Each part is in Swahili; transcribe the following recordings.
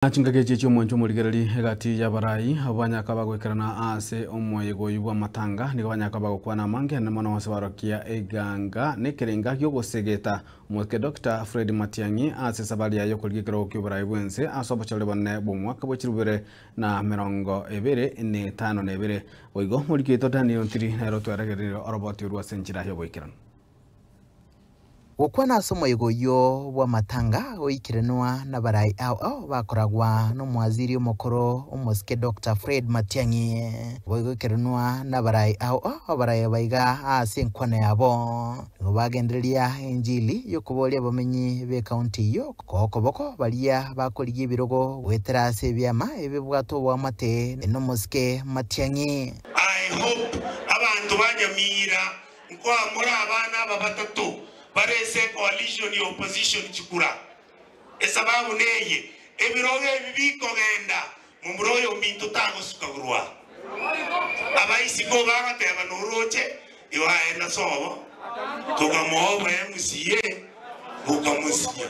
Chingaki chi'omwancho omorigereri egati y'abarai abanyaka bagwekerana ase omoyego oyo bwa matanga nigo banyaka bagokwana amange mono ase barokia eganga nekerenga giogosegeta omosike Dr. Fred Matiang'i ase esabari yaye okorigia ekerogo kia oborai bwense ase obochore bonene bwa omwaka bwa 2022 boigo moriketo Daniel Ntiri nero tweregerire oroboti orwo ase enchera y'oboikeranu. Gokwana ase omoyego oyo bwa matanga oikirenwa n'abarai ao ao bakoragwa n'omwaziri omokoro omosike Dr. Fred Matiang'i boigoikirenwa n'abarai ao ao abarai baiga ase enkwana yabo nigo bagendereria enjili yokoboria abamenyi b'ekaunti eyo kokoboko baria bakorigia ebirogo goetera ase ebiama ebibwato obwamate n'omosike Matiang'i. I hope abantu banyamira nkwamura abana aba batatu barese coalition ya opposition chikura esababu neye ebiroge ebibikogenda mumuroyo mintu tango sukagurwa abaisiko bagateba noroche iwaenda sobo tukamuoba MCA bukamusinya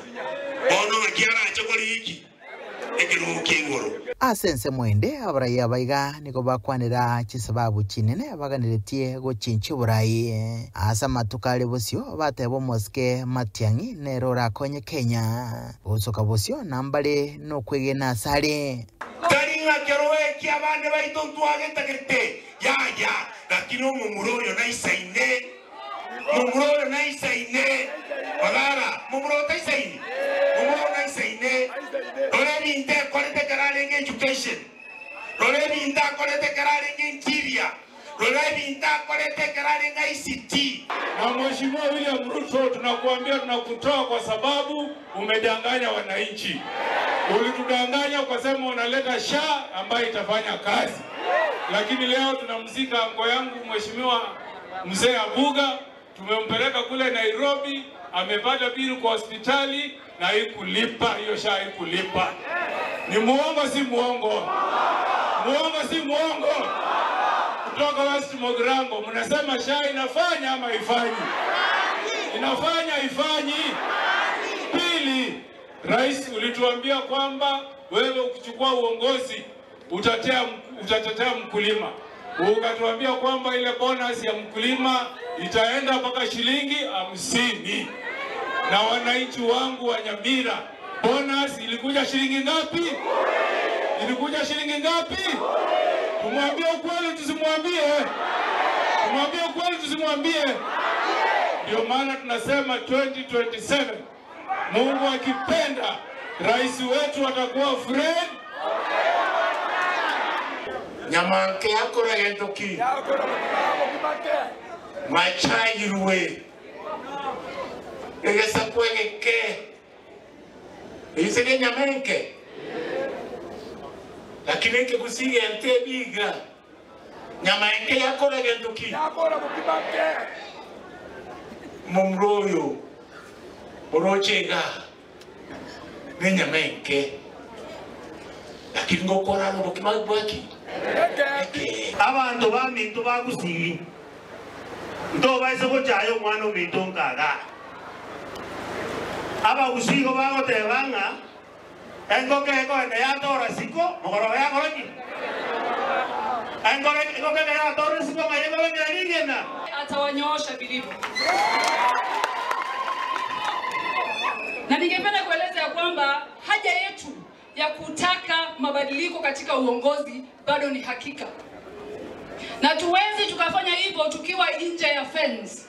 bono ngakiara chokoriki Ase ense mwende abaraiya baiga nigo bakwanera chisababu chinene baganiretie gochinchi oborai ase amatuko are bosio bateba omosike Matiang'i nero orakonye Kenya gosoka bosio nambare nokwegena ase are tari ng'akero eki abande baito ntwagetagete yaya lakini omomura oyo naisaine momura oyo naisaine bagara momura otaisaine momura naisaine education ICT. Na Mheshimiwa William Ruto tunakuambia tunakutoa kwa sababu umedanganya wananchi. Ulitudanganya ukasema unaleta SHA ambayo itafanya kazi. Lakini leo tunamzika ango yangu Mheshimiwa Mzee Abuga, tumempeleka kule Nairobi, amepata bili kwa hospitali na haikulipa, hiyo SHA haikulipa. Ni muongo si muongo? Muongo si muongo? Kutoka West Mogrango mnasema SHA inafanya ama ifanyi? Inafanya ifanyi? Pili, Rais ulituambia kwamba wewe ukichukua uongozi utatetea mkulima. Ukatuambia kwamba ile bonus ya mkulima itaenda mpaka shilingi 50. Na wananchi wangu wa Nyamira, bonus ilikuja shilingi ngapi? Ilikuja shilingi ngapi? Tumwambie ukweli tusimwambie? Tumwambie ukweli tusimwambie? Ndio maana tunasema 2027 Mungu akipenda rais wetu atakuwa Fred Nyamanke yakora gentoki machayirwe egesa kwegeke isege nyamenke lakini nke kusiga ente biga nyamenke yakora gentoki yakora mukibake mumroyo orochega ne nyamenke lakini ngokora no bukibaki abantu bamintu bagusii ndo baise gochayo omwana ominto nkaga abagusigo bagoteba ng'a engoke ekoenda yatora siko mogoroba yakoroki engoke yatora siko ng'a yegobengera atawanyoosha vilivyo. Na ningependa kueleza ya kwamba haja yetu ya kutaka mabadiliko katika uongozi bado ni hakika. Na tuwezi tukafanya hivyo tukiwa nje ya fence.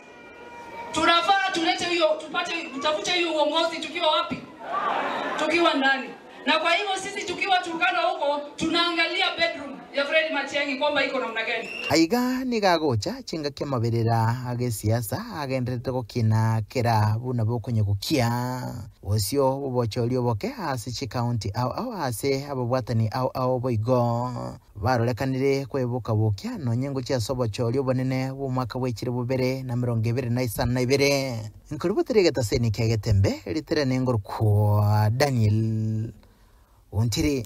Tunafaa tulete hiyo, tupate tutafute hiyo uongozi tukiwa wapi? Tukiwa ndani. Na kwa hivyo sisi tukiwa Turkana huko tunaangalia bedroom ya Fred Matiang'i kwamba iko namna gani. Aiga nigagocha chingaki amaberera age siasa agenderete gokina kera buna bokonyegukia osio obochori oboke ase chikaunti ao ao ase ababwatani ao ao boigo barorekanire kwebuka bokia nonye chia obochori obonene bw'omwaka bwa 2022 nkorubutere getaseni kegetembe ritere nengorukwa Daniel Ontiri.